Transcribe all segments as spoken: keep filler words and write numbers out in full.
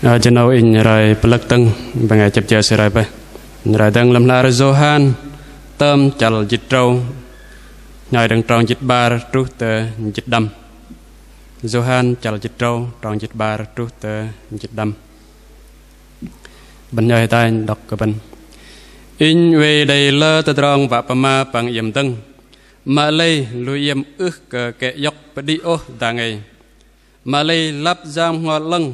Ơ, jơ 'nâu inh roi pơlơ̆k tơ̆ng, bơngai chĕp jơ sư roi bơih. Inh roi dơ̆ng lăm hla ar Yôhan, tơm chăl jĭt tơdrâu, hnhoi đơ̆ng trong jĭt 'bar truh tơ jĭt đăm. Yôhan chăl jĭt tơdrâu, trong jĭt 'bar truh tơ jĭt đăm. Bơ̆n hnhoi hơdai, đŏk kơ bơ̆n. Inh oei đei lơ tơdrong wă pơma păng iĕm dơ̆ng. Mă lei lu iĕm ưh kơ kĕ iŏk pơđĭ ôh dang ei. Mă lei lăp Yang Bơhngol 'Lơ̆ng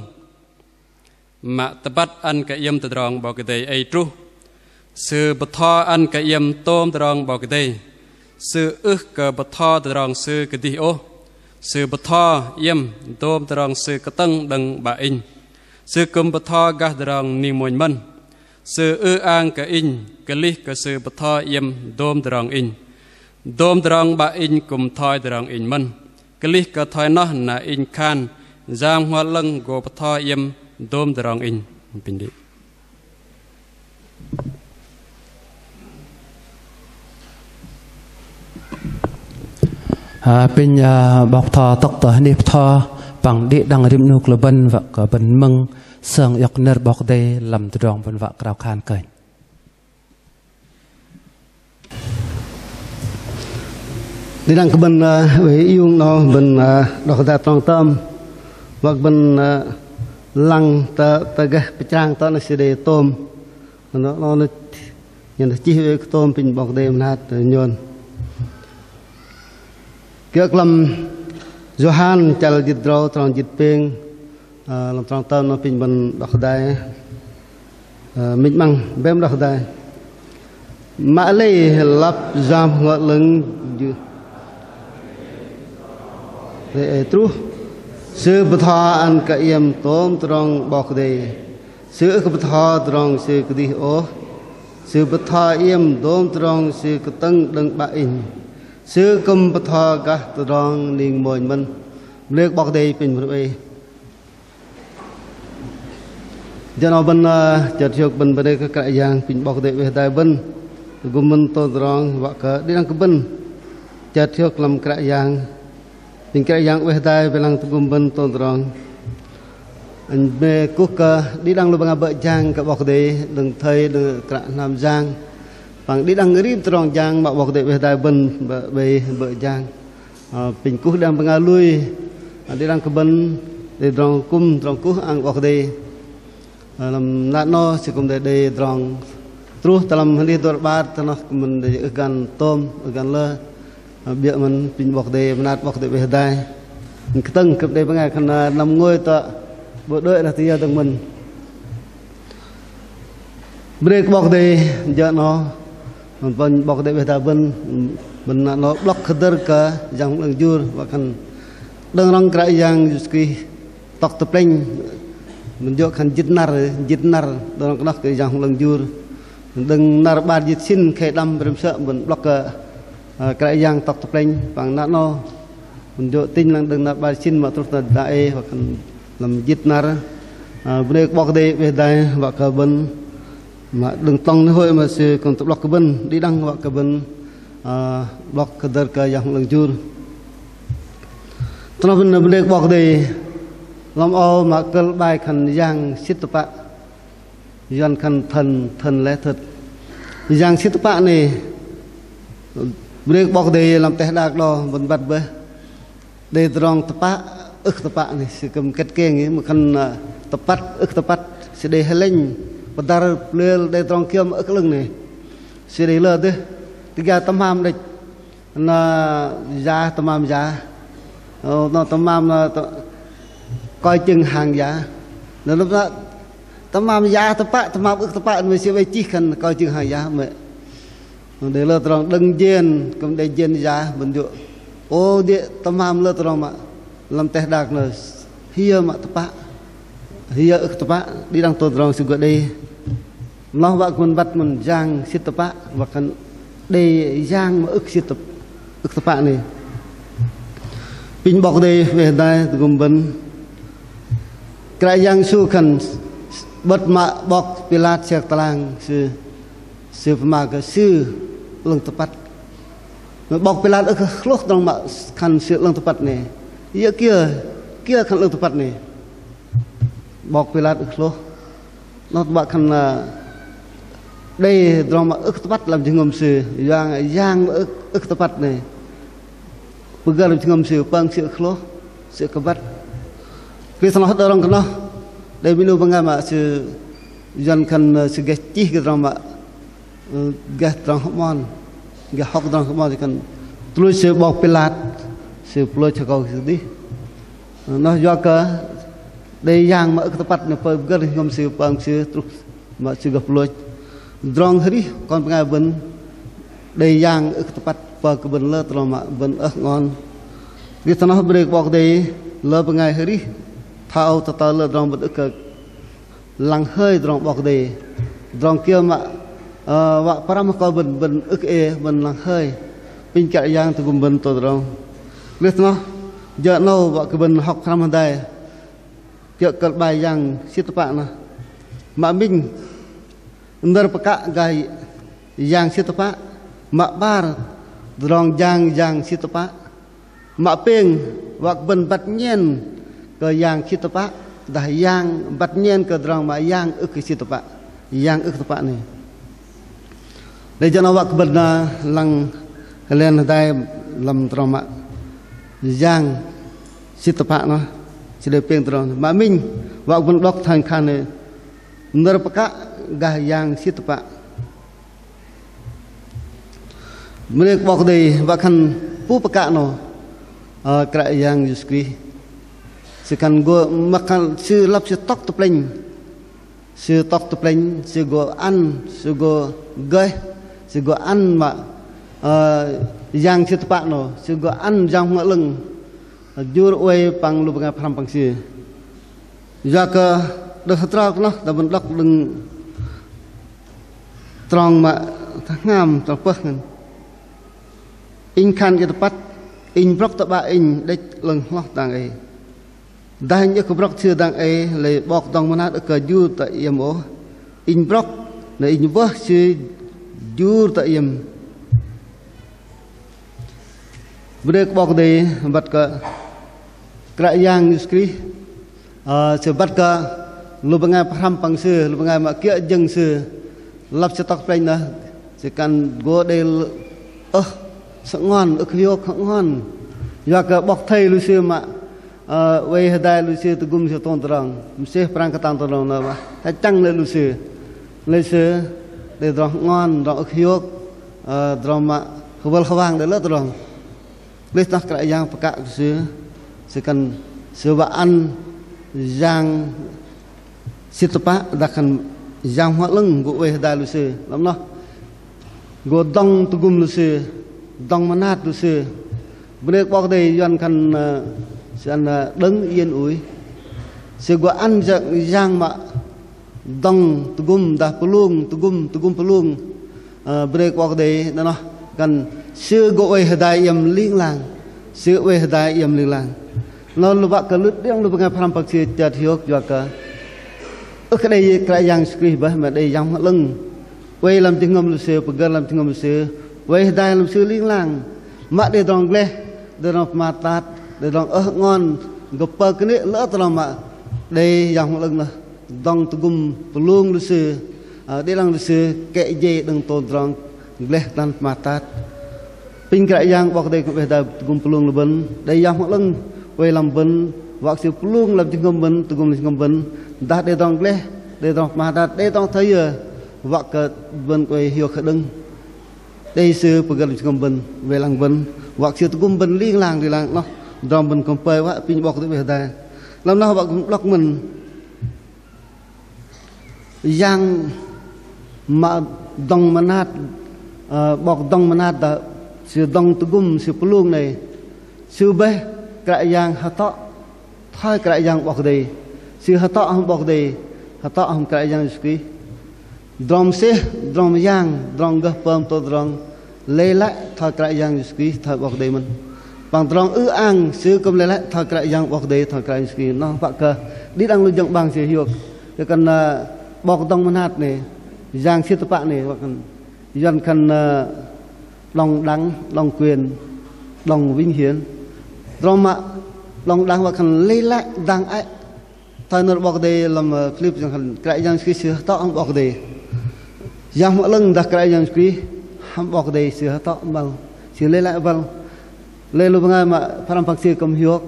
mă tơbăt ăn kơ iĕm tơdrong 'Bok Kei-Dei ei truh. Sư bơtho ăn kơ iĕm tôm tơdrong 'Bok Kei-Dei. Sư ưh kơ bơtho tơdrong sư kơdih ôh. Sư bơtho iĕm dôm tơdrong sư kơtơ̆ng đơ̆ng 'Bă Inh. Sư kư̆m bơtho gah tơdrong ning mônh mơ̆n. Sư ư-ang kơ Inh, kơlih kơ Sư bơtho iĕm dôm tơdrong Inh. Dôm tơdrong 'Bă Inh kư̆m thoi tơdrong Inh mơ̆n. Kơlih kơ thoi noh na Inh khan, Yang Bơhngol 'Lơ̆ng gô bơtho iĕm dôm tơdrong Inh. Apinh đĭ. Apinh, ơ, 'bok bơtho tŏk tơ anih bơtho, păng đĭ đăng rim 'nu kơ lu bơ̆n, wă kơ bơ̆n mơ̆ng sơng iŏk nơ̆r 'Bok Kei-Dei lăm tơdrong bơ̆n wă krao khan kơnh. Đĭ đăng kơ bơ̆n, ơ, wei iung 'nâu bơ̆n, ơ, đŏk hơdai trong tơm. Wă kơ bơ̆n, ơ, lăng tơ, tơ gah pơchrang tơ 'noh sư đei tôm. 'Noh, 'noh, 'noh, nhen chih wei kơ tôm apinh 'Bok Kei-Dei mơnat, ơ, nhôn. Kiơ̆ kơ lăm Yôhan chăl jĭt tơdrâu trong jĭt pêng, ơ, lăm trong tơm 'noh apinh bơ̆n đŏk hơdai, ơ, minh 'măng bĕm đŏk hơdai. Mă lei lăp Yang Bơhngol 'Lơ̆ng jur ei truh. Sư bơtho ăn kơ iĕm tôm tơdrong 'Bok Kei-Dei. Sư ưh kơ bơtho tơdrong sư kơdih ôh. Sư bơtho iĕm dôm tơdrong sư kơtơ̆ng đơ̆ng 'Bă Inh. Sư kư̆m bơtho gah tơdrong ning mônh mơ̆n. Bơnê kơ 'Bok Kei-Dei apinh bơ̆n oei. Jơ 'nâu bơ̆n, ơ, chơt hiôk bơ̆n bơnê kơ Kră Yang apinh 'Bok Kei-Dei oei hơdai bơ̆n. Tơgŭm bơ̆n tôm tơdrong wă kơ đĭ đăng kơ bơ̆n chơt hiôk lăm Kră Yang. Apinh Kră Yang oei hơdai wei lăng tơgŭm bơ̆n tôm tơdrong. Inh bơnê kuh kơ đĭ đăng lu bơngai bơ̆ jang kơ 'Bok Kei-Dei, đơ̆ng thây, đơ̆ng kră hnam jang. Păng đĭ đăng rim tơdrong jang mă 'Bok Kei-Dei oei hơdai bơ̆n bơ̆, bơ̆, bơ̆ jang. Ơ, apinh kuh đĭ đăng bơngai lui, ơ, đĭ đăng kơ bơ̆n đei tơdrong kŭm, tơdrong kuh ang 'Bok Kei-Dei. Ơ, lăm mơnat 'noh sư kŭm đei, đei tơdrong truh tơ lăm hơnih dơ̆ng 'bar tơ 'noh kơ mơ̆n đei ưh găn tôm, ưh găn lơ. Ơ, 'biơ̆ mơ̆n apinh 'Bok Kei-Dei, mơnat 'Bok Kei-Dei oei hơdai. Kơtơ̆ng kư̆m đei bơngai khan, ơ, năm ngôi tơ 'bôh đuĕ noh tơ yơ dơ̆ng mơ̆n. Bơnê kơ 'Bok Kei-Dei, jơ 'noh, bơ̆n 'Bok Kei-Dei oei hơdai bơ̆n, bơ̆n na 'noh 'blŏk hơdơ̆r kơ Yang Bơhngol 'Lơ̆ng jur, wă khan đơ̆ng rŏng Kră Yang Yêsu Krist tŏk tơ plĕnh, bơ̆n jơ̆ khan jĭt năr, jĭt năr, đơ̆ng rŏng kơ noh kơ Yang Bơhngol 'Lơ̆ng jur. Đơ̆ng năr 'bar jĭt sĭn khei đăm rĭm sơ̆ bơ̆n 'blŏk kơ, ơ, Kră Yang tŏk tơ plĕnh, păng na 'noh bơ̆n jơ̆ tinh lăng đơ̆ng năr 'bar sĭn mă truh tơ dang ei, wă khan lăm jĭt năr. Ơ, bơnê kơ 'Bok Kei-Dei oei hơdai wă kơ bơ̆n mă đơ̆ng tơ̆ng lễ hội mă sư kư̆m tơ'blŏk kơ bơ̆n, đĭ đăng wă kơ bơ̆n, ơ, 'blŏk hơdơ̆r kơ Yang Bơhngol 'Lơ̆ng jur. Tơ 'noh bơ̆n bơnê kơ 'Bok Kei-Dei, lăm âu mă kơ̆l 'bai khan Yang Sit Tơpă. Yuăn khan thần, thần lẽ thật. Yang Sit Tơpă 'noh, bơnê kơ 'Bok Kei-Dei lăm teh đak 'noh bơ̆n băt bơih. Đei tơdrong tơpă, ưh tơpă 'noh, sư kư̆m kĕt keng 'noh, mă khan, ơ, tơpăt, ưh tơpăt, sư đei hơlĕnh, pơdăr, plel, đei tơdrong kiơ mă ưh kơ 'lơ̆ng 'noh. Sư đei lơ dêh, tơgia tơmam đĕch. Na ya tơmam ya. Ơ, na tơmam na tơ-, coi chừng hàng giả. Na lăm na tơmam ya tơpă, tơmam ưh tơpă, mă sư oei chih khan coi chừng hàng giả mă. Đei lơ tơdrong đơ̆ng jên, kư̆m đei jên ya, bơ̆n jơ̆. Ô, đei tơmam lơ tơdrong mă. Lăm teh đak na hiơ mă tơpă. Hiơ ưh tơpă, đĭ đăng tôm tơdrong sư gô đei. Noh wă kơ bơ̆n băt mơ̆n Yang Sit Tơpă, wă khan đei yang mă ưh sit tơp-, ưh tơpă 'noh. Apinh 'Bok Kei-Dei oei hơdai tơgŭm bơ̆n. Kră Yang Yêsu khan 'bơ̆t mă 'bok Pilat sek tơlang sư, sư pơma kơ sư 'lơ̆ng tơpăt. 'Bok Pilat ưh kơ hlôh tơdrong mă khan sư 'lơ̆ng tơpăt 'noh. Yơ kiơ, kiơ khan 'lơ̆ng tơpăt 'noh. 'Bok Pilat ưh kơ hlôh. Noh wă khan, ơ, đei tơdrong mă ưh kơ tơpăt lăm jơhngơ̆m sư, yang, yang mă ưh, ưh kơ tơpăt noh. Pơgơ̆r lăm jơhngơ̆m sư, păng sư ưh kơ hlôh, sư ưh kơ băt. Krist noh đơ̆ng tơdrong kơ noh, đei minh 'nu bơngai mă sư, yuăn khan, ơ, sư gơh chih kơ tơdrong mă Ơ, gah tơdrong hơmon, gah hŏk tơdrong hơmon, sư khan tơluch sư 'bok Pilat, sư pơlôch hơkâu kơdih. Ơ, noh yua kơ đei yang mă ưh kơ tơpăt noh pơgơ̆r jơhngơ̆m sư păng sư truh mă sư gơh pơlôch. Tơdrong arih kon bơngai bơ̆n đei yang ưh kơ tơpăt pơgơ̆r bơ̆n lơ tơdrong mă bơ̆n ơh ngon. Krist noh bơnê kơ 'Bok Kei-Dei lơ bơngai arih thoi âu tơtơ̆ lơ tơdrong bơ̆n ưh kơ lăng hơi tơdrong 'Bok Kei-Dei. Tơdrong kiơ mă, ơ, wă pơhrăm kơ bơ̆n, bơ̆n ưh kơ ê, bơ̆n lăng hơi. Apinh Kră Yang tơgŭm bơ̆n tôm tơdrong. Lê̆ tơ noh, jơ 'nâu wă kơ bơ̆n hŏk pơhrăm hơdai kiơ̆ kơ bai yang sit tơpă noh. Mă minh, nơ̆r pơkă gah yang sit tơpă. Mă 'bar, tơdrong jang yang sit tơpă. Mă pêng, wă kơ bơ̆n băt nhen kơ yang sit tơpă, dah yang băt nhen kơ tơdrong mă yang ưh kơ sit tơpă, yang ưh kơ tơpă noh. Lei jơ 'nâu wă kơ bơ̆n, ơ, lăng hơlen hơdai lăm tơdrong mă yang sit tơpă noh, sư đei pêng tơdrong. Mă minh, wă kơ bơ̆n đŏk thoi khan noh, nơ̆r pơkă gah yang sit tơpă. Bơnê kơ 'Bok Kei-Dei, wă khan pŭ pơkă noh, ơ, Kră Yang Yêsu Krist. Sư khan gô, mă khan sư lăp sư tŏk tơ plĕnh. Sư tŏk tơ plĕnh, sư gô ăn, sư gô gơih, sư gô ăn mă, ơ, yang sit tơpă noh, sư gô ăn Yang Bơhngol 'Lơ̆ng jur oei păng lu bơngai pơhrăm păng sư. Yua kơ đơ̆ng hơdrol kơ noh, dah bơ̆n đŏk đơ̆ng trong mă tơhngam, trong pơh ngăn. Inh khan kơ tơpăt, inh brŏk tơ 'Bă inh đĕch 'lơ̆ng hloh dang ei. Dah inh ưh kơ brŏk sư dang ei, lei 'Bok dŏng mơnat ưh kơ jur tơ iĕm ôh. Inh brŏk, na inh wơh sư jur tơ iĕm. Bơnê kơ 'Bok Kei-Dei, băt kơ Kră Yang Yêsu Krist, ơ, sư băt kơ lu bơngai pơhrăm păng sư, lu bơngai mă kiơ̆ jơ̆ng sư, lăp sư tŏk plĕnh noh, sư khan gô đei ưh, sơngon, ưh kơ hiôk, sơngon. Yua kơ 'bok thây lu sư mă, ơ, oei hơdai lu sư tơgŭm sư tôm tơdrong, mơsêh pơrang kơtang tôm tơdrong noh, mă hơchăng lê̆ lu sư. Lê̆ sư đei tơdrong sơngon, tơdrong ưh kơ hiôk, ơ, tơdrong mă hơwơl hơwang đei lơ tơdrong. Lê̆ noh Kră Yang pơkă kơ sư, sư khan sư wă ăn yang sit tơpă, dah khan Yang Bơhngol 'Lơ̆ng gô oei hơdai lu sư. Lăm noh gô dŏng tơgŭm lu sư, dŏng mơnat lu sư. Bơnê kơ 'Bok Kei-Dei, yuăn khan, ơ, sư ăn, ơ, đấng yên ủi. Sư gô ăn yang, yang mă dŏng tơgŭm dah pơlung, tơgŭm, tơgŭm pơlung. Ơ, bơnê kơ 'Bok Kei-Dei, na noh khan sư gô oei hơdai iĕm ling lang. Sư oei hơdai iĕm ling lang. Noh lu wă kơ lu đĭ đăng lu bơngai pơhrăm păng sư chơt hiôk yua kơ ưh kơ đei Kră Yang Yêsu Krist bơih mă đei Yang Bơhngol 'Lơ̆ng. Oei lăm jơhngơ̆m lu sư, pơgơ̆r lăm jơhngơ̆m lu sư, oei hơdai lăm sư ling lang. Mă đei tơdrong gleh, đei tơdrong pơmat tat, đei tơdrong ơh ngon, gơh pơkơnê̆ lơ tơdrong mă đei Yang Bơhngol 'Lơ̆ng noh dŏng tơgŭm pơlung lu sư, ơ, đĭ đăng lu sư kĕ jei đơ̆ng tôm tơdrong gleh glăn pơmat tat. Apinh Kră Yang 'Bok Kei-Dei kư̆m oei hơdai tơgŭm pơlung lu bơ̆n, đei Yang Bơhngol 'Lơ̆ng oei lăm bơ̆n, wă kơ sư pơlung lăm jơhngơ̆m bơ̆n, tơgŭm lăm jơhngơ̆m bơ̆n, dah đei tơdrong gleh, đei tơdrong pơmat tat, đei tơdrong thoi yơ, wă kơ bơ̆n oei hiôk hơđơ̆ng. Đei sư pơgơ̆r lăm jơhngơ̆m bơ̆n, oei lăng bơ̆n, wă kơ sư tơgŭm bơ̆n ling lang, ling lang noh, tơdrong bơ̆n kư̆m pơi wă apinh 'Bok Kei-Dei oei hơdai. Lăm noh wă kư̆m đŏk mơ̆n. Yang mă dŏng mơnat, ơ, 'Bok dŏng mơnat dah sư dŏng tơgŭm sư pơlung noh. Sư bơih Kră Yang hơtŏ thoi Kră Yang 'Bok Kei-Dei. Sư hơtŏ hăm 'Bok Kei-Dei, hơtŏ hăm Kră Yang Yêsu Krist. Tơdrong mơsêh, tơdrong mơyang, tơdrong gơh pơm tôm tơdrong lei lăi thoi Kră Yang Yêsu Krist, thoi 'Bok Kei-Dei mơ̆n. Păng tơdrong ư-ang sư kư̆m lei lăi thoi Kră Yang 'Bok Kei-Dei, thoi Kră Yang Yêsu Krist. Noh wă kơ đĭ đăng lu jơ̆ng 'bang sư hiôk. Kơ khan, ơ, 'Bok dŏng mơnat noh, Yang sit tơpă noh, wă kơ yuăn khan, ơ, đŏng đăng, đŏng quyền, đŏng vinh hiển. Tơdrong mă đŏng đăng wă khan lei lăi dang ei. Thoi nơ̆r 'Bok Kei-Dei lăm, ơ, Philip jang khan Kră Yang Yêsu Krist Sư hơtŏ hăm 'Bok Kei-Dei. Yang Bơhngol 'Lơ̆ng dah Kră Yang Yêsu Krist hăm 'Bok Kei-Dei Sư hơtŏ băl, Sư lei lăi băl. Lei lu bơngai mă pơhrăm păng Sư kư̆m hiôk.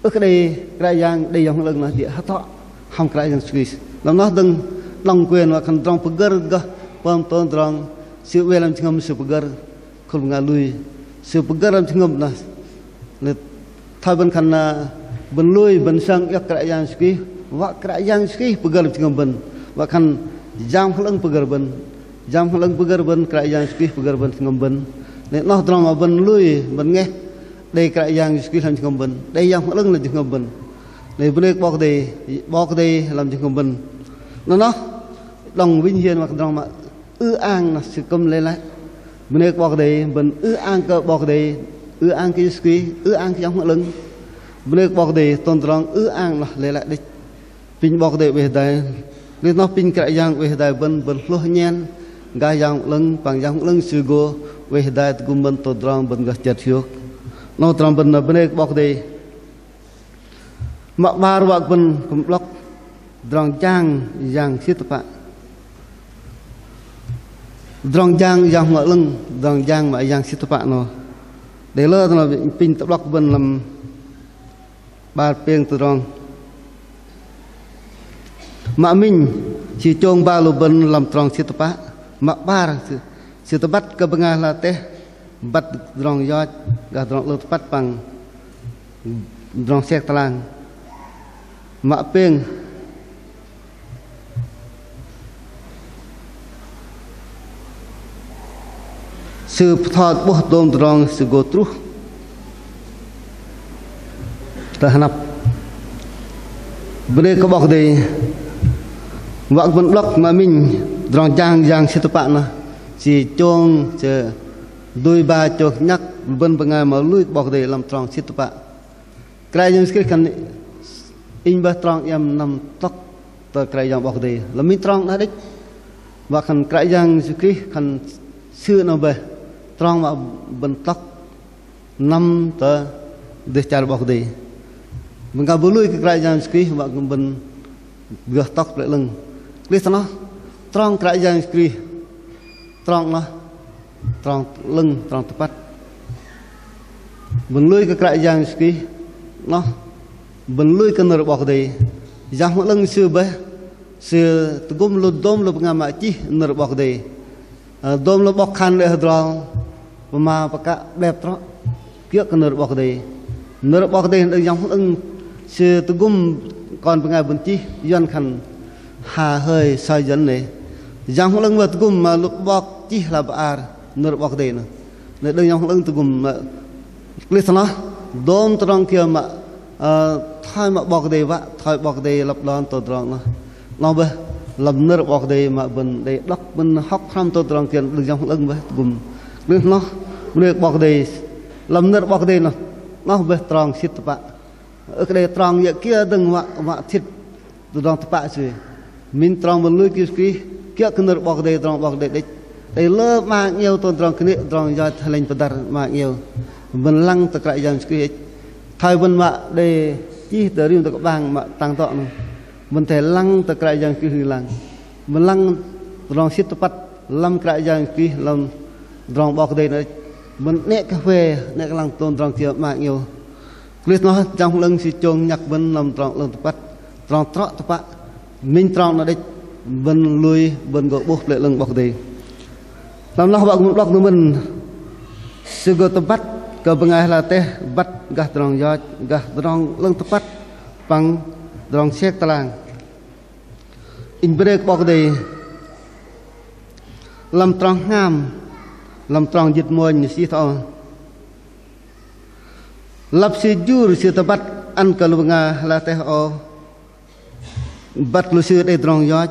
Ưh kơ đei Kră Yang, đei Yang Bơhngol 'Lơ̆ng noh jơ̆ hơtŏ hăm Kră Yang Yêsu Krist. Lăm noh dơ̆ng đŏng quyền wă khan tơdrong pơgơ̆r gơh pơm tôm tơdrong Sư oei lăm jơhngơ̆m Sư pơgơ̆r khul bơngai lui. Sư pơgơ̆r lăm jơhngơ̆m noh. Lei thoi bơ̆n khan, ơ, bơ̆n lui, bơ̆n sơng iŏk Kră Yang Yêsu Krist, wă Kră Yang Yêsu Krist pơgơ̆r lăm jơhngơ̆m bơ̆n. Wă khan Yang Bơhngol 'Lơ̆ng pơgơ̆r bơ̆n. Yang Bơhngol 'Lơ̆ng pơgơ̆r bơ̆n, Kră Yang Yêsu Krist pơgơ̆r bơ̆n jơhngơ̆m bơ̆n. Lei noh tơdrong mă bơ̆n lui, bơ̆n ngeh đei Kră Yang Yêsu Krist lăm jơhngơ̆m bơ̆n, đei Yang Bơhngol 'Lơ̆ng lăm jơhngơ̆m bơ̆n. Lei bơnê kơ 'Bok Kei-Dei, 'Bok Kei-Dei lăm jơhngơ̆m bơ̆n. Noh noh đŏng vinh hiển wă kơ tơdrong mă ư-ang noh Sư kư̆m lei lăi. Bơnê kơ 'Bok Kei-Dei, bơ̆n ư-ang kơ 'Bok Kei-Dei, ư-ang kơ Yêsu Krist, ư-ang kơ Yang Bơhngol 'Lơ̆ng. Bơnê kơ 'Bok Kei-Dei, tôm tơdrong ư-ang noh lei lăi đĕch. Apinh 'Bok Kei-Dei oei hơdai. Lei noh apinh Kră Yang oei hơdai bơ̆n, bơ̆n hlôh nhen gah Yang Bơhngol 'Lơ̆ng, păng Yang Bơhngol 'Lơ̆ng Sư gô oei hơdai tơgŭm bơ̆n tôm tơdrong bơ̆n gơh chơt hiôk. Noh tơdrong bơ̆n, bơnê kơ 'Bok Kei-Dei. Mă 'bar wă kơ bơ̆n kư̆m 'blŏk tơdrong jang Yang Sit Tơpă. Tơdrong jang Yang Bơhngol 'Lơ̆ng, tơdrong jang mă Yang Sit Tơpă noh. Đei lơ tơdrong apinh tơ'blŏk bơ̆n lăm 'bar pêng tơdrong. Mă minh, Sư chông ba lu bơ̆n lăm trong sit tơpă. Mă 'bar, Sư, Sư tơbăt kơ bơngai ala teh băt tơdrong yoch, gah tơdrong 'lơ̆ng tơpăt păng tơdrong sek tơlang. Mă pêng, Sư pơtho 'bôh dôm tơdrong Sư gô truh tơ hơnăp. Bơnê kơ 'Bok Kei-Dei. Wă kơ bơ̆n 'blŏk mă minh tơdrong jang Yang Sit Tơpă noh, Sư chông, Sư dui ba chông nhăk bơ̆n bơngai mă lui kơ 'Bok Kei-Dei lăm trong sit tơpă. Kră Yang Yêsu Krist khan inh bơih trong iĕm năm tŏk tơ Kră Yang 'Bok Kei-Dei. Lăm minh trong noh đĕch. Wă khan Kră Yang Yêsu Krist khan Sư noh bơih trong mă bơ̆n tŏk năm tơ dêh char 'Bok Kei-Dei. Bơngai bu lui kơ Kră Yang Yêsu Krist wă kơ bơ̆n gơh tŏk Plei 'Lơ̆ng. Krist noh trong Kră Yang Yêsu Krist. Trong noh trong 'lơ̆ng, trong tơpăt. Bơ̆n lui kơ Kră Yang Yêsu Krist noh bơ̆n lui kơ nơ̆r 'Bok Kei-Dei. Yang Bơhngol 'Lơ̆ng Sư bơih, Sư tơgŭm lu dôm lu bơngai mă chih nơ̆r 'Bok Kei-Dei. Ơ, dôm lu 'bok khan lê̆ hơdrol, pơma pơkă 'blep trŏ kiơ̆ kơ nơ̆r 'Bok Kei-Dei. Nơ̆r 'Bok Kei-Dei đơ̆ng Yang Bơhngol 'Lơ̆ng Sư tơgŭm kon bơngai bơ̆n chih yuăn khan ha hơi soi dần 'nei. Yang Bơhngol 'Lơ̆ng bơih tơgŭm mă lu 'bok chih hla bơar nơ̆r 'Bok Kei-Dei noh. 'Nei đơ̆ng Yang Bơhngol 'Lơ̆ng tơgŭm mă Krist noh, dôm tơdrong kiơ mă, ơ, thoi mă 'Bok Kei-Dei wă, thoi 'Bok Kei-Dei lăp lon tôm tơdrong noh. Noh bơih lăm nơ̆r 'Bok Kei-Dei mă bơ̆n đei đŏk bơ̆n hŏk hrăm tôm tơdrong kiơ đơ̆ng Yang Bơhngol 'Lơ̆ng bơih tơgŭm. Krist noh, bơnê kơ 'Bok Kei-Dei, lăm nơ̆r 'Bok Kei-Dei noh, noh bơih trong sit tơpă. Ưh kơ đei trong yă kiơ dơ̆ng wă, wă sit tơdrong tơpă Sư. Minh trong bơ̆n lui kơ Yêsu Krist, kiơ̆ kơ nơ̆r 'Bok Kei-Dei, tơdrong 'Bok Kei-Dei đĕch. Đei lơ 'ma 'ngiĕo tôm tơdrong kơnê̆, tơdrong yoch hơlĕnh pơdăr 'ma 'ngiĕo. Bơ̆n lăng tơ Kră Yang Yêsu Krist đĕch. Thoi bơ̆n mă đei chih tơ rim tơ kơ'bang mă tăng tŏ noh. Bơ̆n athei lăng tơ Kră Yang Yêsu Krist rim lăng. Bơ̆n lăng tơdrong sit tơpăt lăm Kră Yang Yêsu Krist, lăm tơdrong 'Bok Kei-Dei noh đĕch. Bơ̆n 'nĕ kơ huê, 'nĕ kơ lăng tôm tơdrong kiơ 'ma 'ngiĕo. Krist noh Yang Bơhngol 'Lơ̆ng Sư chông nhăk bơ̆n lăm trong 'lơ̆ng tơpăt, trong trŏ tơpă, minh trong noh đĕch, bơ̆n lui, bơ̆n gô 'bôh Plei 'Lơ̆ng 'Bok Kei-Dei. Lăm noh wă kơ bơ̆n 'blŏk nơ̆r mơ̆n, Sư gô tơbăt kơ bơngai ala teh băt gah tơdrong yoch, gah tơdrong 'lơ̆ng tơpăt, păng tơdrong sek tơlang. Inh bơnê kơ 'Bok Kei-Dei. Lăm trong hngam, lăm trong jĭt mônh sư thoi âu. Lăp Sư jur Sư tơbăt ăn kơ lu bơngai ala teh âu băt lu sư đei tơdrong yoch.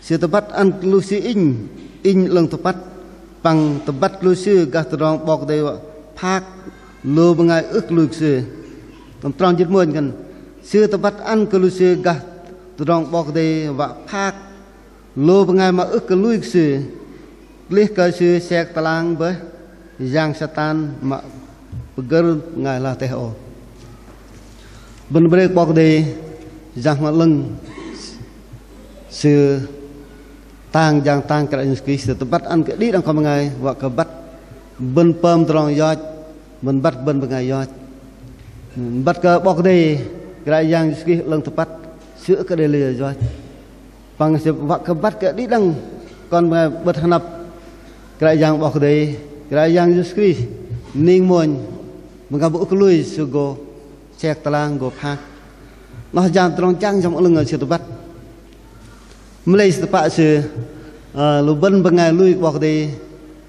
Sư tơbăt ăn kơ lu sư inh, inh 'lơ̆ng tơpăt, păng tơbăt lu sư gah tơdrong 'Bok Kei-Dei wă phak lu bơngai ưh kơ lui kơ Sư. Lăm trong jĭt mônh khan, Sư tơbăt ăn kơ lu sư gah tơdrong 'Bok Kei-Dei wă phak lu bơngai mă ưh kơ lui kơ Sư, klih kơ sư sek tơlang bơih yang Satan mă pơgơ̆r bơngai ala teh âu. Bơ̆n bơnê kơ 'Bok Kei-Dei, Yang 'Lơ̆ng Sư tang jang tang Kră Yang Yêsu Krist, Sư tơbăt ăn kơ đĭ đăng kon bơngai, wă kơ băt bơ̆n pơm tơdrong yoch, bơ̆n băt bơ̆n bơngai yoch. Băt kơ 'Bok Kei-Dei, Kră Yang Yêsu Krist 'lơ̆ng tơpăt, Sư ưh kơ đei lĕ yoch. Păng Sư wă kơ băt kơ đĭ đăng kon bơngai bơ̆t hơnăp Kră Yang 'Bok Kei-Dei, Kră Yang Yêsu Krist, ning mônh, bơngai bu ưh kơ lui, Sư gô sek tơlang gô phak. Noh jang tơdrong jang Yang 'Lơ̆ng Sư tơbăt. Mă lei Sư tơpă Sư, ơ, lu bơ̆n bơngai lui kơ 'Bok Kei-Dei,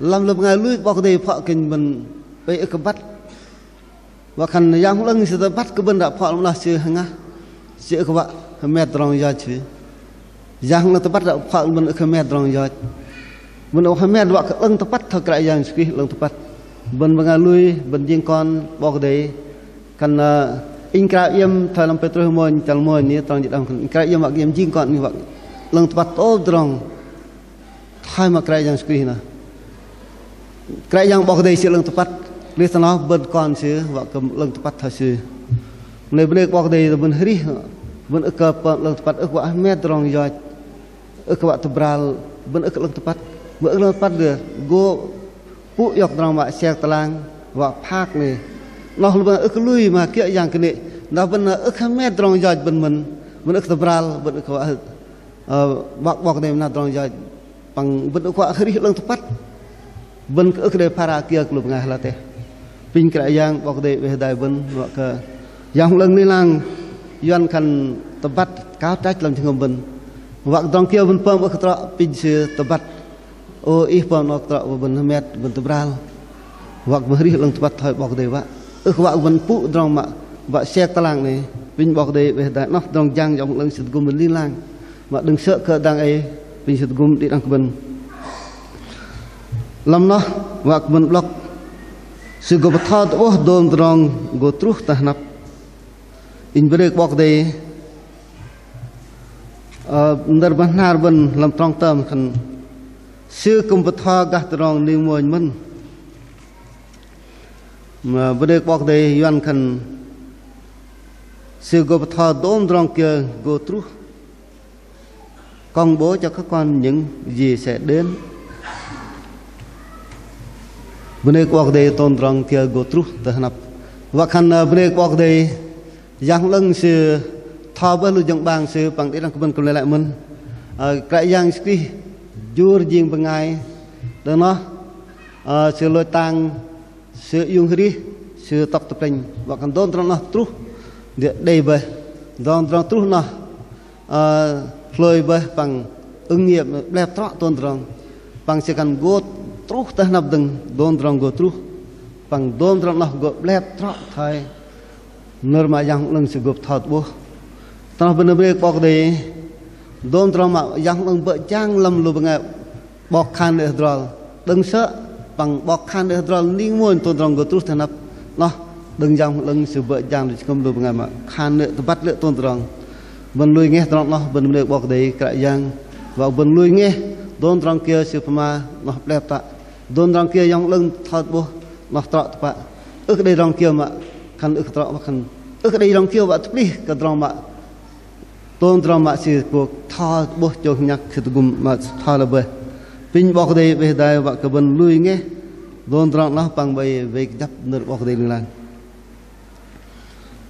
lăm lu bơngai lui kơ 'Bok Kei-Dei pho kĕnh bơ̆n pei ưh kơ băt. Wă khan Yang 'Lơ̆ng Sư tơbăt kơ bơ̆n ră pho lăm noh Sư hơngah, Sư ưh kơ wă hơmet tơdrong yoch Sư. Yang 'Lơ̆ng tơbăt ră pho bơ̆n ưh kơ hơmet tơdrong yoch. Bơ̆n ưh kơ hơmet wă kơ 'lơ̆ng tơpăt thoi Kră Yang Yêsu Krist 'lơ̆ng tơpăt. Bơ̆n bơngai lui, bơ̆n jing kon 'Bok Kei-Dei. Khan, ơ, inh krao iĕm thoi lăm Pêtrôs mônh, chăl mônh, inh tơdrong jĭ đăm khan inh krao iĕm wă kơ iĕm jing kon inh wă 'lơ̆ng tơpăt tôm tơdrong thoi mă Kră Yang Yêsu Krist noh. Kră Yang 'Bok Kei-Dei Sư 'lơ̆ng tơpăt, lei thoi noh bơ̆n kon Sư wă kơ 'lơ̆ng tơpăt thoi Sư. Mă lei bơnê kơ 'Bok Kei-Dei bơ̆n arih, bơ̆n ưh kơ pơm 'lơ̆ng tơpăt, ưh kơ wă hơmet tơdrong yoch, ưh kơ wă tơbral, bơ̆n ưh kơ 'lơ̆ng tơpăt. Mă ưh 'lơ̆ng tơpăt dêh, gô pŭ iŏk tơdrong mă sek tơlang, wă phak noh. Noh lu bơ̆n ưh kơ lui mă kiơ̆ yang kơnê̆. Noh bơ̆n ưh kơ hơmet tơdrong yoch bơ̆n mơ̆n, bơ̆n ưh kơ tơbral, bơ̆n ưh kơ wă, ơ, wă 'Bok Kei-Dei mơnat tơdrong yoch. Păng bơ̆n ưh kơ wă arih 'lơ̆ng tơpăt. Bơ̆n ưh kơ đei phara kiơ kơ lu bơngai ala teh. Apinh Kră Yang 'Bok Kei-Dei oei hơdai bơ̆n, wă kơ Yang 'Lơ̆ng ling lang, Yuăn khan tơbăt, kăl trăch lăm jơhngơ̆m bơ̆n. Wă kơ tơdrong kiơ bơ̆n pơm ưh kơ trŏ, apinh Sư tơbăt. Ô, ih pơm noh trŏ, bơ̆n hơmet, bơ̆n tơbral. Wă kơ bơ̆n arih 'lơ̆ng tơpăt thoi 'Bok Kei-Dei wă. Ưh kơ wă bơ̆n pŭ tơdrong mă wă sek tơlang noh. Apinh 'Bok Kei-Dei oei hơdai noh tơdrong jang Yang 'Lơ̆ng Sư tơgŭm bơ̆n ling lang. Mă đơ̆ng sơ̆ kơ dang ei, apinh Sư tơgŭm đĭ đăng kơ bơ̆n. Lăm noh, wă kơ bơ̆n 'blŏk, Sư gô bơtho tơ'bôh dôm tơdrong gô truh tơ hơnăp. Inh bơnê kơ 'Bok Kei-Dei, ơ, nơ̆r bơhnar bơ̆n lăm trong tơm khan Sư kư̆m bơtho gah tơdrong ning mônh mơ̆n. Mă bơnê kơ 'Bok Kei-Dei, Yuăn khan Sư gô bơtho dôm tơdrong kiơ gô truh. Công bố cho các con những gì sẽ đến. Bơnê kơ 'Bok Kei-Dei, dôm tơdrong kiơ gô truh tơ hơnăp. Wă khan, ơ, bơnê kơ 'Bok Kei-Dei, Yang 'Lơ̆ng Sư bơtho bơih lu jơ̆ng 'bang Sư păng đĭ đăng kơ bơ̆n kư̆m lei lăi mơ̆n. Ơ, Kră Yang Yêsu Krist jur jing bơngai. Đơ̆ng noh, ơ, Sư lôch tang, Sư iung arih, Sư tŏk tơ plĕnh. Wă khan dôm tơdrong noh truh, đei bơih. Dôm tơdrong truh noh, ơ, hlôi bơih păng ứng nghiệm 'blep trŏ dôm tơdrong. Păng Sư khan gô truh tơ hơnăp dơ̆ng, dôm tơdrong gô truh. Păng dôm tơdrong noh gô 'blep trŏ thoi nơ̆r mă Yang 'Lơ̆ng Sư gô bơtho tơ'bôh. Tơ noh bơ̆n bơnê kơ 'Bok Kei-Dei, dôm tơdrong mă Yang 'Lơ̆ng bơ̆ jang lăm lu bơngai 'bok khan lê̆ hơdrol. Đơ̆ng sơ̆ păng 'bok khan lê̆ hơdrol ning mônh dôm tơdrong gô truh tơ hơnăp. Noh, đơ̆ng Yang 'Lơ̆ng Sư bơ̆ jang lu jơhngơ̆m lu bơngai mă khan lê̆ tơbăt lê̆ dôm tơdrong. Bơ̆n lui ngeh tơdrong noh, bơ̆n bơnê kơ 'Bok Kei-Dei Kră Yang. Wă bơ̆n lui ngeh dôm tơdrong kiơ Sư pơma noh 'blep tơpă. Dôm tơdrong kiơ Yang 'Lơ̆ng bơtho tơ'bôh noh trŏ tơpă. Ưh kơ đei tơdrong kiơ mă khan ưh kơ trŏ, mă khan ưh kơ đei tơdrong kiơ wă tơplih kơ tơdrong mă dôm tơdrong mă Sư gô bơtho tơ'bôh chông hơnhăk Sư tơgŭm mă Sư bơtho lơ bơih. Apinh 'Bok Kei-Dei oei hơdai wă kơ bơ̆n lui ngeh dôm tơdrong noh păng bơih wei kơjăp nơ̆r 'Bok Kei-Dei ling lang.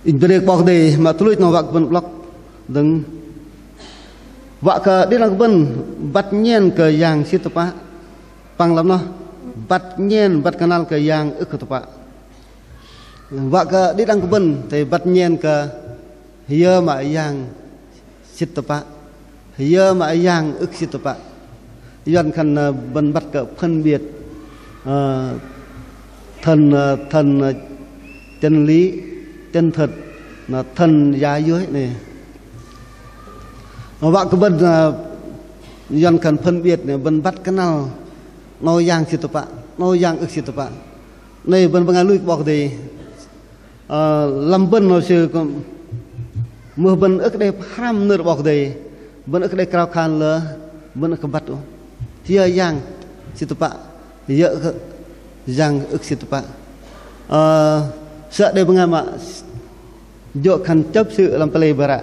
Inh bơnê kơ 'Bok Kei-Dei mă tuch luch noh wă kơ bơ̆n 'blŏk dơ̆ng. Wă kơ đĭ đăng kơ bơ̆n băt nhen kơ yang sĭt tơpă. Păng lăm noh băt nhen băt kơnăl kơ yang ưh kơ tơpă. Wă kơ đĭ đăng kơ bơ̆n athei băt nhen kơ hơyơ mă yang sĭt tơpă, hơyơ mă yang ưh kơ sĭt tơpă. Yuăn khan, ơ, bơ̆n băt kơ phân biệt, ơ, thần, ơ, thần, ơ, chân lý, chân thật, na thần giả dối noh. Wă kơ bơ̆n, ơ, Yuăn khan phân biệt noh, bơ̆n băt kơnăl 'nâu yang sĭt tơpă, 'nâu yang ưh kơ sĭt tơpă. Noh bơ̆n bơngai lui kơ 'Bok Kei-Dei. Ơ, lăm bơ̆n noh sư kư̆m, mưh bơ̆n ưh kơ đei pơhrăm nơ̆r 'Bok Kei-Dei, bơ̆n ưh kơ đei krao khan lơ, bơ̆n ưh kơ băt ôh. Hơyơ yang sĭt tơpă, hơyơ kơ yang ưh kơ sĭt tơpă. Ơ, sơ̆ đei bơngai mă jơ̆ khan chấp sự lăm pơlei bơih ră.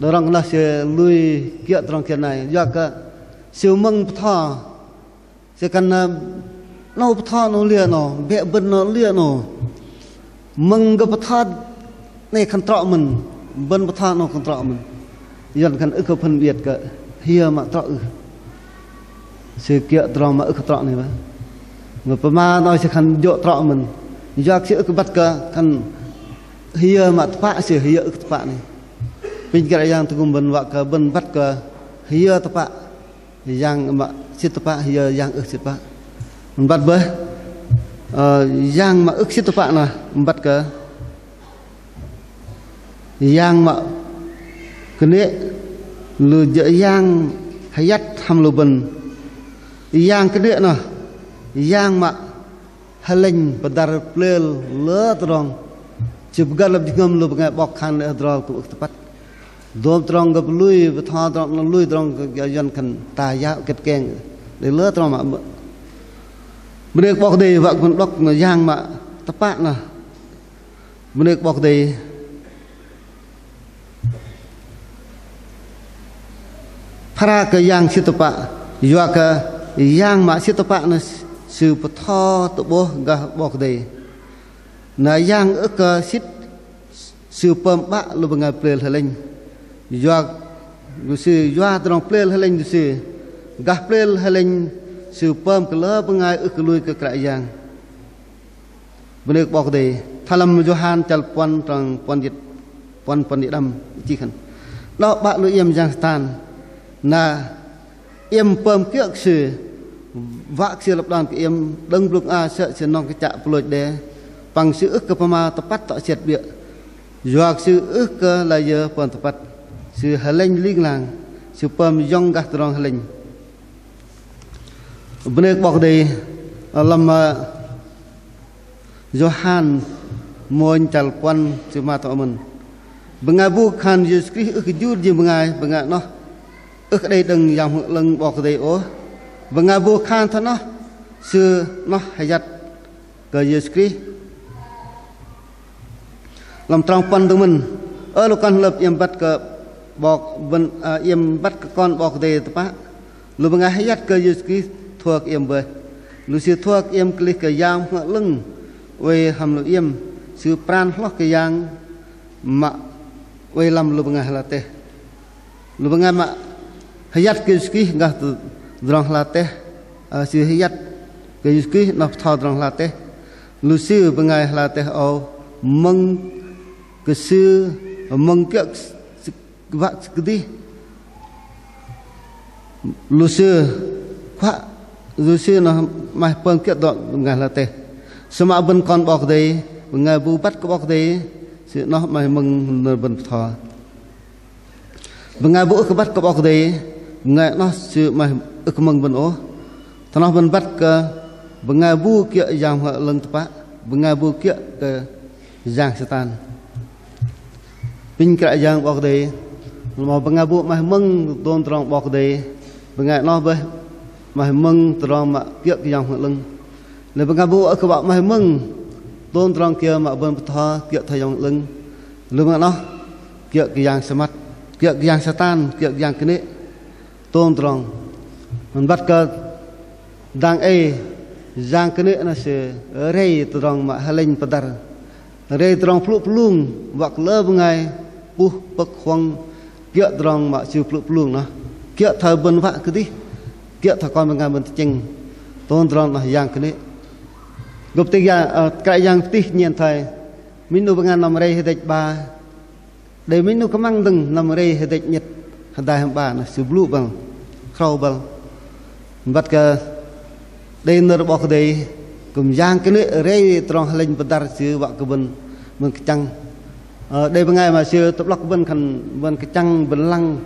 Đơ̆ng rŏng kơ noh sư lui kiơ̆ tơdrong kiơ nai. Yua kơ sư mơ̆ng bơtho. Sư khan, ơ, 'nâu bơtho 'nâu liơ 'nâu, bĕ bơ̆n 'nâu liơ 'nâu. Mơ̆ng kơ bơtho 'nâu khan trŏ mơ̆n, bơ̆n bơtho 'nâu khan trŏ mơ̆n. Yuăn khan ưh kơ phân biệt kơ hiơ mă trŏ ưh. Sư kiơ̆ tơdrong mă ưh kơ trŏ 'nâu bơih. Mă pơma 'nâu sư khan jơ̆ trŏ mơ̆n. Yua kơ sư ưh kơ băt kơ khan hiơ mă tơpă sư hiơ ưh kơ tơpă 'nâu. Apinh Kră Yang tơgŭm bơ̆n wă kơ bơ̆n băt kơ hiơ tơpă, yang mă sĭt tơpă, hiơ yang ưh sĭt tơpă. Băt bơih, ơ, yang mă ưh sĭt tơpă noh băt kơ yang mă kơnê̆ lu jơ̆ yang hơyăt hăm lu bơ̆n. Yang kơnê̆ noh yang mă hơlĕnh pơdăr plêl lơ tơdrong. Sư pơgơ̆r lăp jơhngơ̆m lu bơngai 'bok khan lê̆ hơdrol kư̆m ưh tơpăt. Dôm tơdrong gơ̆p lui, bơtho tơdrong lui tơdrong gơ̆p yuăn khan tà giáo kĕt keng. Đei lơ tơdrong mă bơnê kơ 'Bok Kei-Dei wă kơ bơ̆n đŏk noh yang mă tơpă noh. Bơnê kơ 'Bok Kei-Dei. Phara kơ yang sĭt tơpă, yua kơ yang mă sĭt tơpă noh sư bơtho tơ'bôh gah 'Bok Kei-Dei. Na yang ưh kơ sĭt sư pơm 'bă lu bơngai plêl hơlĕnh. Yua kơ sư yua tơdrong plêl hơlĕnh sư, gah plêl hơlĕnh sư pơm kơ lơ bơngai ưh kơ lui kơ Kră Yang. Bơnê kơ 'Bok Kei-Dei. Thoi lăm Yôhan chăl puăn trong puăn jĭt, puăn, puăn jĭt đăm chih khan: Đŏk 'bă lu iĕm yang Satan, na iĕm pơm kiơ̆ kơ sư, wă kơ sư lăp đon kơ iĕm. Đơ̆ng blŭng a sơ̆ sư nŏng kơchă pơlôch đe, păng sư ưh kơ pơma tơpăt tŏ sĕt 'biơ̆, yua kơ sư ưh kơ layơ pơm tơpăt. Sư hơlĕnh ling lang, sư pơm yŏng gah tơdrong hơlĕnh. Bơnê kơ 'Bok Kei-Dei. Lăm, ơ, Yôhan mônh chăl puăn sư pơma tơ mơ̆n: Bơngai bu khan Yêsu Krist ưh kơ jur jing bơngai, bơngai noh ưh kơ đei đơ̆ng Yang Bơhngol 'Lơ̆ng 'Bok Kei-Dei ôh. Bơngai bu khan thoi noh, sư noh hơyăt kơ Yêsu Krist. Lăm trong puăn dơ̆ng mơ̆n: Ơ lu kon hơlơ̆p, iĕm băt kơ 'Bok bơ̆n, ơ, iĕm băt kơ Kon 'Bok Kei-Dei tơpă. Lu bơngai hơyăt kơ Yêsu Krist thua kơ iĕm bơih. Lu sư thua kơ iĕm kơlih kơ Yang Bơhngol 'Lơ̆ng oei hăm lu iĕm. Sư pran hloh kơ yang mă oei lăm lu bơngai ala teh. Lu bơngai mă hơyăt kơ Yêsu Krist gah tơdrong ala teh, ơ, sư hơyăt kơ Yêsu Krist noh bơtho tơdrong ala teh. Lu sư bơngai ala teh âu mơ̆ng kơ sư, mơ̆ng kiơ̆ wă sư kơdih. Lu sư kuă, lu sư noh 'maih pơm kiơ̆ tơdrong bơngai ala teh. Sơmă bơ̆n kon 'Bok Kei-Dei, bơngai bu băt kơ 'Bok Kei-Dei, sư noh 'maih mơ̆ng nơ̆r bơ̆n bơtho. Bơngai bu ưh kơ băt kơ 'Bok Kei-Dei, bơngai noh sư 'maih ưh kơ mơ̆ng bơ̆n ôh. Thoi noh bơ̆n băt kơ bơngai bu kiơ̆ Yang Bơhngol 'Lơ̆ng tơpă, bơngai bu kiơ̆ kơ yang Satan. Apinh Kră Yang 'Bok Kei-Dei, lăm bơngai bu 'maih mơ̆ng tôm tơdrong 'Bok Kei-Dei, bơngai noh bơih 'maih mơ̆ng tơdrong mă kiơ̆ kơ Yang Bơhngol 'Lơ̆ng. Lei bơngai bu ưh kơ wă 'maih mơ̆ng tôm tơdrong kiơ mă bơ̆n bơtho kiơ̆ thoi Yang Bơhngol 'Lơ̆ng, lu bơngai noh kiơ̆ kơ yang sơmăt, kiơ̆ kơ yang Satan, kiơ̆ kơ yang kơnê̆. Tôm tơdrong. Mă băt kơ dang ei yang kơnê̆ noh sư rei tơdrong mă hơlĕnh pơdăr. Rei tơdrong plŭ plung wă kơ lơ bơngai puh pơ̆k huăng kiơ̆ tơdrong mă sư plŭ plung noh. Kiơ̆ thoi bơ̆n wă kơdih, kiơ̆ thoi kon bơngai bơ̆n tơchĕng. Tôm tơdrong noh yang kơnê̆. Gơ̆p tih yang, ơ, Kră Yang pơtih nhen thoi minh 'nu bơngai năm rei hơdĕch 'ba. Đei minh 'nu kơmăng dơ̆ng năm rei hơdĕch 'nhĕt hơdai hăm 'ba noh sư blŭ băl, khrâu băl. Băt kơ đei nơ̆r 'Bok Kei-Dei kư̆m yang kơnê̆ rei tơdrong hơlĕnh pơdăr sư wă kơ bơ̆n, bơ̆n kơchăng. Ơ, đei bơngai mă sư tơ'blŏk bơ̆n khan bơ̆n kơchăng bơ̆n lăng,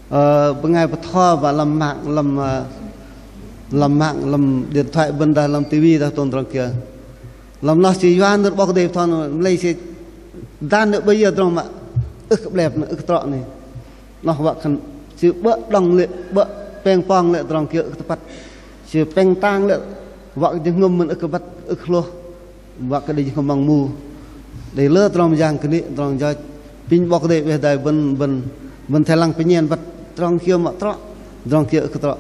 ơ, bơngai bơtho mă lăm mạng, lăm, ơ, lăm mạng, lăm điện thoại bơ̆n dah, lăm tivi dah, tôm tơdrong kiơ. Lăm noh sư yua nơ̆r 'Bok Kei-Dei bơtho noh, mă lei sư dan noh bơih yơ tơdrong mă ưh kơ 'blep noh, ưh kơ trŏ noh. Noh wă khan sư 'bơ̆ đŏng lê̆, 'bơ̆ pêng pong lê̆ tơdrong kiơ ưh kơ tơpăt. Sư pêng tang lê̆ wă kơ jơhngơ̆m mơ̆n ưh kơ băt, ưh kơ hlôh. Wă kơ đei jơhngơ̆m măng mu. Đei lơ tơdrong yang kơnê̆, tơdrong yoch. Pinh 'Bok Kei-Dei weh dai bơ̆n, bơ̆n, bơ̆n thei lăng pơnhên băt tơdrong kiơ mă trŏ, tơdrong kiơ ưh kơ trŏ,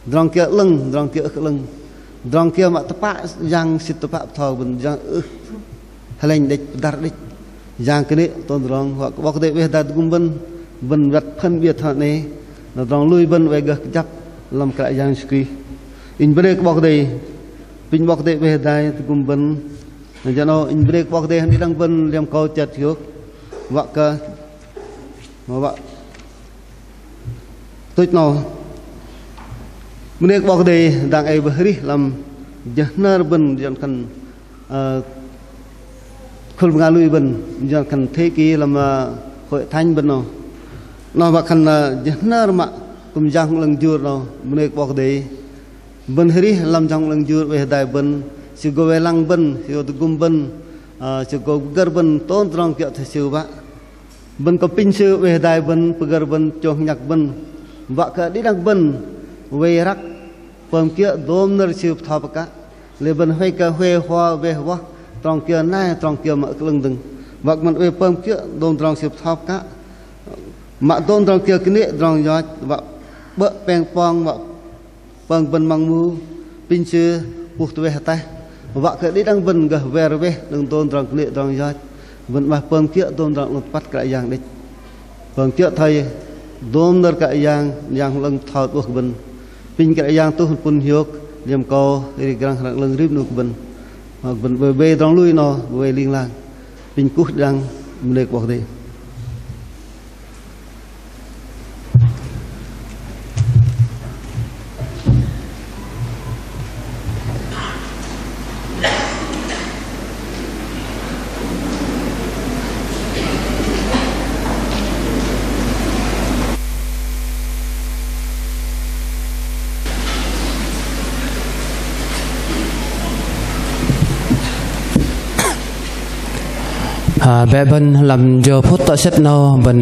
tơdrong kiơ 'lơ̆ng, tơdrong kiơ ưh kơ 'lơ̆ng, tơdrong kiơ mă tơpă Yang Sĭt tơpă bơtho bơ̆n, Yang ưh hơlĕnh đĕch, pơdăr đĕch, Yang kơnê̆ tôm tơdrong. Wă kơ 'Bok Kei-Dei weh dai tơgŭm bơ̆n, bơ̆n wăt phơ̆n 'biơ̆t thoi 'nâu, na tơdrong lui bơ̆n oei gơh kơjăp lăm Kră Yang Yêsu Krist. Inh bơnê kơ 'Bok Kei-Dei, pinh 'Bok Kei-Dei weh dai tơgŭm bơ̆n. Na jơ 'nâu inh bơnê kơ 'Bok Kei-Dei hăm đĭ đăng bơ̆n liêm akâu chơt hiôk, wă kơ, wă, tuch 'nâu. Bơnê kơ 'Bok Kei-Dei dang ei bơih arih lăm jơhnơr bơ̆n, jơ̆ khan, ơ, khul bơngai lui bơ̆n, jơ̆ khan thế kỷ lăm, ơ, hội thánh bơ̆n 'nâu. 'Nâu wă khan, ơ, jơhnơr mă kư̆m Yang Bơhngol 'Lơ̆ng jur 'nâu, bơnê kơ 'Bok Kei-Dei. Bơ̆n arih lăm Yang Bơhngol 'Lơ̆ng jur weh dai bơ̆n, Sư gô wei lăng bơ̆n, Sư gô tơgŭm bơ̆n, ơ, Sư gô pơgơ̆r bơ̆n tôm tơdrong kiơ̆ thoi Sư wă. Bơ̆n kơ pinh Sư weh dai bơ̆n, pơgơ̆r bơ̆n, chông hnhăk bơ̆n, wă kơ đĭ đăng bơ̆n wei răk pơm kiơ̆ dôm nơ̆r Sư bơtho pơkă. Lei bơ̆n huay kơ huay hua weh wơh tơdrong kiơ nai, tơdrong kiơ mă ưh kơ 'lơ̆ng dơ̆ng, wă kơ bơ̆n oei pơm kiơ̆ dôm tơdrong Sư bơtho pơkă, mă dôm tơdrong kiơ kơnê̆ tơdrong yoch, wă 'bơ̆ pêng pong, wă pơm bơ̆n măng mu, pinh Sư puh tơweh ataih, wă kơ đĭ đăng bơ̆n gơh wer weh đơ̆ng dôm tơdrong kơnê̆ tơdrong yoch, bơ̆n 'maih pơm kiơ̆ dôm tơdrong 'lơ̆ng tơpăt Kră Yang đĕch. Pơm kiơ̆ thoi dôm nơ̆r Kră Yang, Yang Bơhngol 'Lơ̆ng bơtho tơ'bôh kơ bơ̆n. Pinh Kră Yang tuh pŭn hiôk, liêm akâu, rim Kră Yang 'Lơ̆ng rim 'nu kơ bơ̆n. Mă bơ̆n oei wei tơdrong lui 'nâu, oei ling lang. Pinh kuh đĭ đăng, bơnê kơ 'Bok Kei-Dei. Ơ, bĕ bơ̆n lăm jơ phŭt tŏ sĕt 'nâu bơ̆n